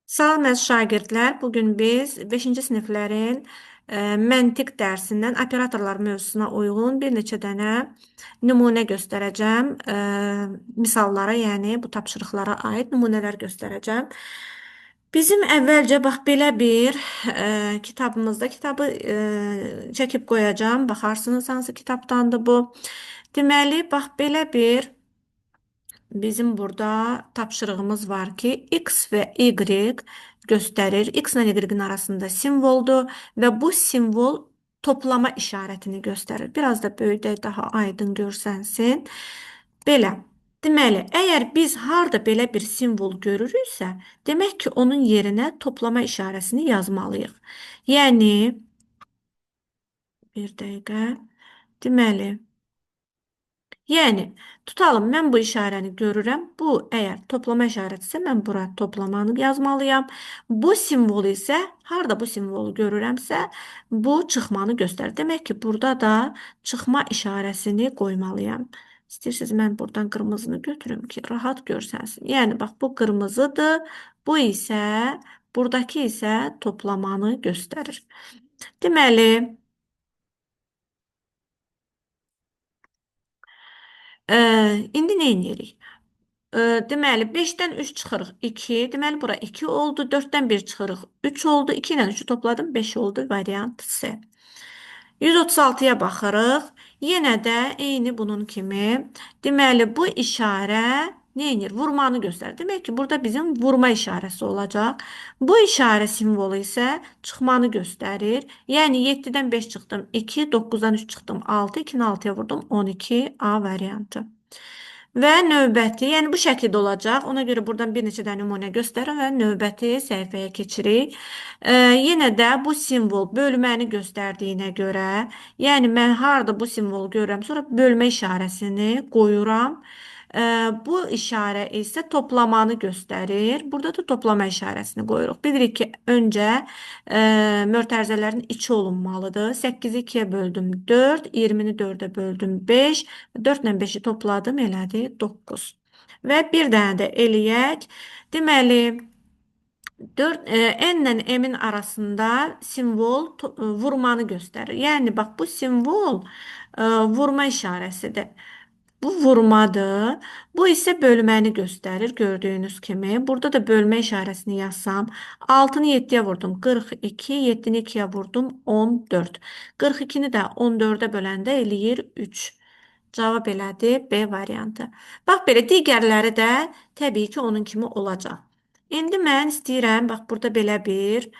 Salam əziz şagirdlər. Bugün biz 5-ci siniflərin məntiq dərsindən operatorlar mövzusuna uyğun bir neçə dənə nümunə göstərəcəm. Misallara, yəni bu tapşırıqlara aid nümunələr göstərəcəm. Bizim əvvəlcə bax belə bir kitabımızda kitabı çəkib qoyacağam. Baxarsınız hansı kitabdandır bu. Deməli, bax belə bir bizim burada tapşırığımız var ki, X və Y göstərir. X ilə Y-in arasında simvoldur və bu simvol toplama işarətini göstərir. Biraz da böyüdək, daha aydın görsənsin. Belə. Deməli, əgər biz harda belə bir simvol görürüksə, demək ki, onun yerinə toplama işarəsini yazmalıyıq. Yəni, bir dəqiqə, deməli, yəni, tutalım, mən bu işarəni görürəm. Bu, əgər toplama işarətisə, mən bura toplamanı yazmalıyam. Bu simvol isə, harda bu simvolu görürəmsə, bu çıxmanı göstərir. Demək ki, burada da çıxma işarəsini qoymalıyam. İstəyirsiniz, mən buradan qırmızını götürüm ki, rahat görsənsin. Yəni, bax, bu qırmızıdır. Bu isə, buradakı isə toplamanı göstərir. Deməli, İndi nə edirik? Deməli, 5-dən 3 çıxırıq 2. Deməli, bura 2 oldu. 4-dən 1 çıxırıq 3 oldu. 2 ilə 3-ü topladım 5 oldu. Variant C. 136-ya baxırıq. Yenə də eyni bunun kimi. Deməli, bu işarə nə edir? Vurmanı göstərir. Demək ki, burada bizim vurma işarəsi olacaq. Bu işarə simvolu isə çıxmanı göstərir. Yəni, 7-dən 5 çıxdım 2, 9-dan 3 çıxdım 6, 2-ni 6-ya vurdum 12, A variantı. Və növbəti, yəni bu şəkildə olacaq. Ona görə buradan bir neçə dənə nümunə göstərirəm və növbəti səhifəyə keçirik. Yenə də bu simvol bölməni göstərdiyinə görə, yəni mən harada bu simvolu görürəm, sonra bölmə işarəsini qoyuram. Bu işarə isə toplamanı göstərir. Burada da toplama işarəsini qoyuruq. Bilirik ki, öncə mötərizələrin içi olunmalıdır. 8-i 2-yə böldüm 4, 20-ni 4-ə böldüm 5, 4 ilə 5-i topladım, elədi 9. Və bir dənə də eləyək. Deməli, N ilə M-in arasında simvol vurmanı göstərir. Yəni, bax, bu simvol vurma işarəsidir. Bu vurmadır. Bu isə bölməni göstərir gördüyünüz kimi. Burada da bölmə işarəsini yazsam. 6-nı 7-yə vurdum 42, 7-ni 2-yə vurdum 14. 42-ni də 14-ə böləndə eləyir 3. Cavab elədi B variantı. Bax belə digərləri də təbii ki onun kimi olacaq. İndi mən istəyirəm, bax burada belə bir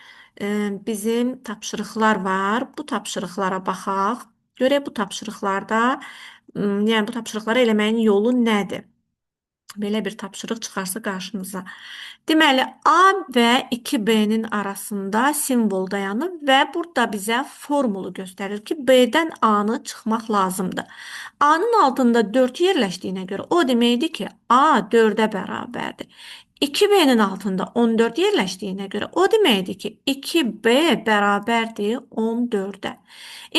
bizim tapşırıqlar var. Bu tapşırıqlara baxaq. Görək bu tapşırıqlarda, yəni bu tapşırıqları eləməyin yolu nədir? Belə bir tapşırıq çıxarsa qarşınıza. Deməli, A və 2B-nin arasında simvol dayanır və burada bizə formulu göstərir ki, B-dən A-nı çıxmaq lazımdır. A-nın altında 4 yerləşdiyinə görə o deməkdir ki, A 4-ə bərabərdir. 2B-nin altında 14 yerləşdiyinə görə o deməkdir ki, 2B bərabərdir 14-ə.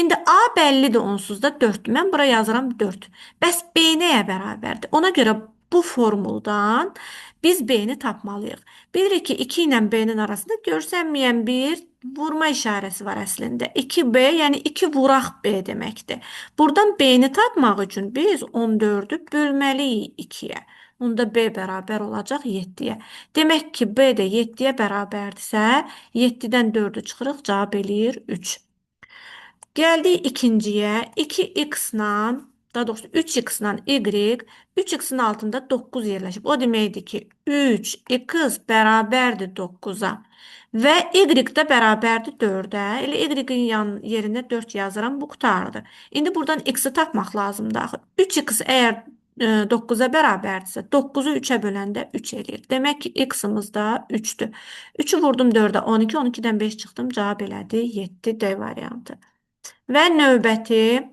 İndi A bəllidir onsuz da 4-dür. Mən bura yazıram 4. Bəs B nəyə bərabərdir? Ona görə bu formuldan biz B-ni tapmalıyıq. Bilirik ki, 2 ilə B-nin arasında görsənməyən bir vurma işarəsi var əslində. 2B, yəni 2 vuraq B deməkdir. Buradan B-ni tapmaq üçün biz 14-ü bölməliyik 2-yə. Onda B bərabər olacaq 7-yə. Demək ki, B də 7-yə bərabərdirsə, 7-dən 4-ü çıxırıq, cavab eləyir 3. Gəldik ikinciyə. 2x-la, daha doğrusu 3x-la y, 3x-in altında 9 yerləşib. O deməkdir ki, 3x bərabərdir 9-a və y də bərabərdir 4-ə. Elə y-in yerinə 4 yazıram, bu qutardı. İndi buradan x-i tapmaq lazımdır axı. 3x əgər 9-a bərabərdirsə, 9-u 3-ə böləndə 3 eləyir. Demək ki, x-imiz da 3-dür. 3-ü vurdum 4-ə 12, 12-dən 5 çıxdım, cavab elədi 7 D variantı. Və növbəti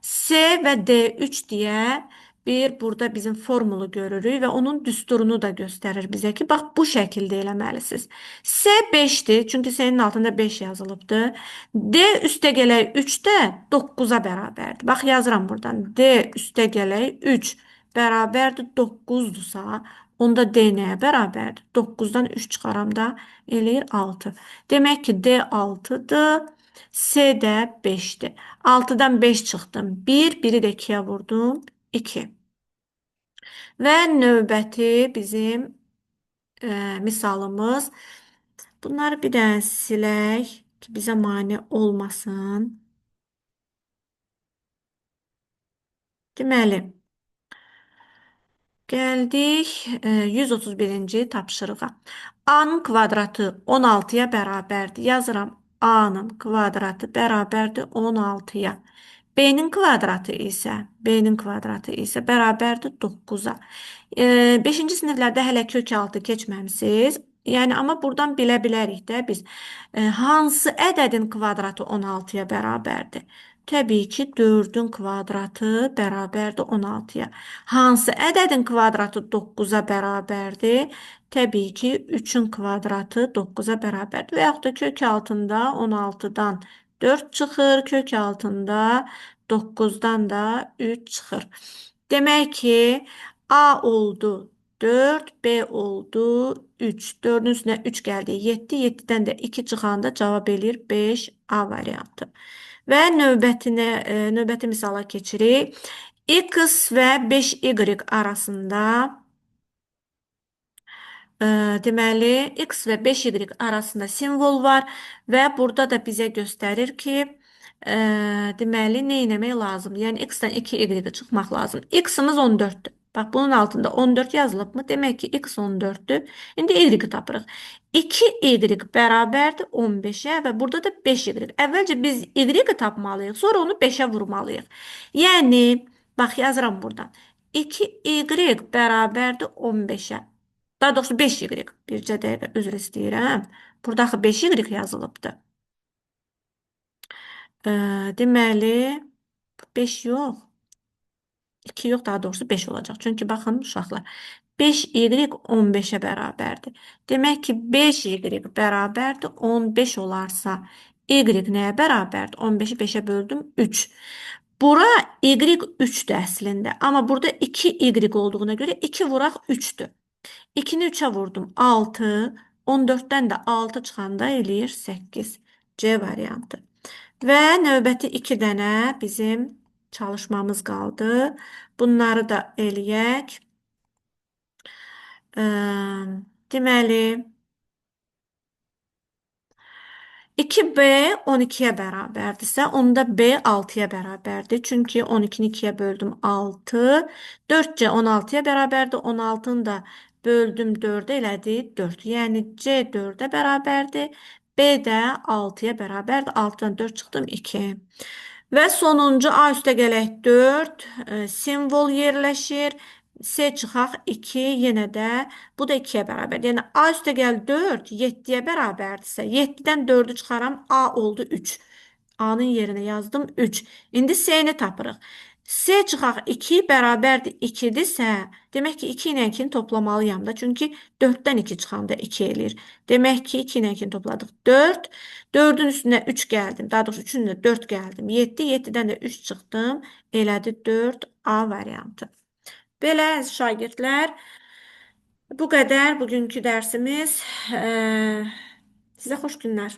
C və D3 deyə bir burada bizim formulu görürük və onun düsturunu da göstərir bizə ki, bax bu şəkildə eləməlisiniz. C 5-dir, çünki C-nin altında 5 yazılıbdır. D üstə gələk 3 də 9-a bərabərdir. Bax yazıram buradan. D üstə gələk 3 bərabərdir 9-dursa, Onda D nəyə bərabərdir? 9-dan 3 çıxaram da eləyir 6. Demək ki, D 6-dır. C də 5-dir. 6-dan 5 çıxdım. 1, 1-i də 2-yə vurdum. 2. Və növbəti bizim misalımız. Bunları bir dənə silək ki, bizə mane olmasın. Deməli, gəldik 131-ci tapşırığa. A-nın kvadratı 16-ya bərabərdir. Yazıram, A-nın kvadratı bərabərdir 16-ya. B-nin kvadratı isə, B-nin kvadratı isə bərabərdir 9-a. 5-ci siniflərdə hələ kök altı keçməmisiniz. Yəni, amma buradan bilə bilərik də biz, hansı ədədin kvadratı 16-ya bərabərdir? Təbii ki, 4-ün kvadratı bərabərdir 16-ya. Hansı ədədin kvadratı 9-a bərabərdir? Təbii ki, 3-ün kvadratı 9-a bərabərdir. Və yaxud da kök altında 16-dan 4 çıxır, kök altında 9-dan da 3 çıxır. Demək ki, A oldu 4, B oldu 3. 4-ün üstünə 3 gəldi 7, 7-dən də 2 çıxanda cavab eləyir 5 A variantı. Və növbəti misala keçirik. X və 5Y arasında, deməli, X və 5Y arasında simvol var və burada da bizə göstərir ki, deməli, nə etmək lazımdır? Yəni, X-dən 2Y çıxmaq lazımdır. X-imiz 14-dür. Bax, bunun altında 14 yazılıbmı? Demək ki, X 14-dür. İndi Y-i tapırıq. 2Y bərabərdir 15-ə və burada da 5Y. Əvvəlcə biz Y-i tapmalıyıq, sonra onu 5-ə vurmalıyıq. Yəni, bax, yazıram buradan. 2Y bərabərdir 15-ə. Daha doğrusu 5Y. Bircə dəqiqə üzr istəyirəm. Burada axı 5Y yazılıbdır. Deməli, 5 yox. 2 yox, daha doğrusu 5 olacaq. Çünki baxın uşaqlar, 5Y 15-ə bərabərdir. Demək ki, 5Y bərabərdir 15 olarsa, Y nəyə bərabərdir? 15-i 5-ə böldüm, 3. Bura Y 3-dür əslində. Amma burada 2Y olduğuna görə 2 vuraq 3-dür. 2-ni 3-ə vurdum, 6. 14-dən də 6 çıxanda eləyir 8. C variantı. Və növbəti 2 dənə bizim çalışmamız qaldı. Bunları da eləyək. Deməli, 2B 12-yə bərabərdirsə, onda B 6-ya bərabərdir. Çünki 12-ni 2-yə böldüm 6. 4C 16-ya bərabərdir. 16-nı da böldüm 4-ə elədi 4. Yəni C 4-ə bərabərdir. B də 6-ya bərabərdir. 6-dan 4 çıxdım 2. Və sonuncu A üstə gələk 4, simvol yerləşir. C çıxaq 2, yenə də bu da 2-yə bərabərdir. Yəni A üstə gəl 4, 7-yə bərabərdirsə, 7-dən 4-ü çıxaram, A oldu 3. A-nın yerinə yazdım 3. İndi C-ni tapırıq. C çıxaq 2 bərabərdir 2-dirsə, demək ki, 2 ilə 2-ni toplamalıyam da. Çünki 4-dən 2 çıxanda 2 eləyir. Demək ki, 2 ilə 2-ni topladıq. 4. 4-ün üstünə 3 gəldim. Daha doğrusu 3-ün də 4 gəldim. 7. 7-dən də 3 çıxdım. Elədi 4 A variantı. Belə, əziz şagirdlər, bu qədər bugünkü dərsimiz. Sizə xoş günlər.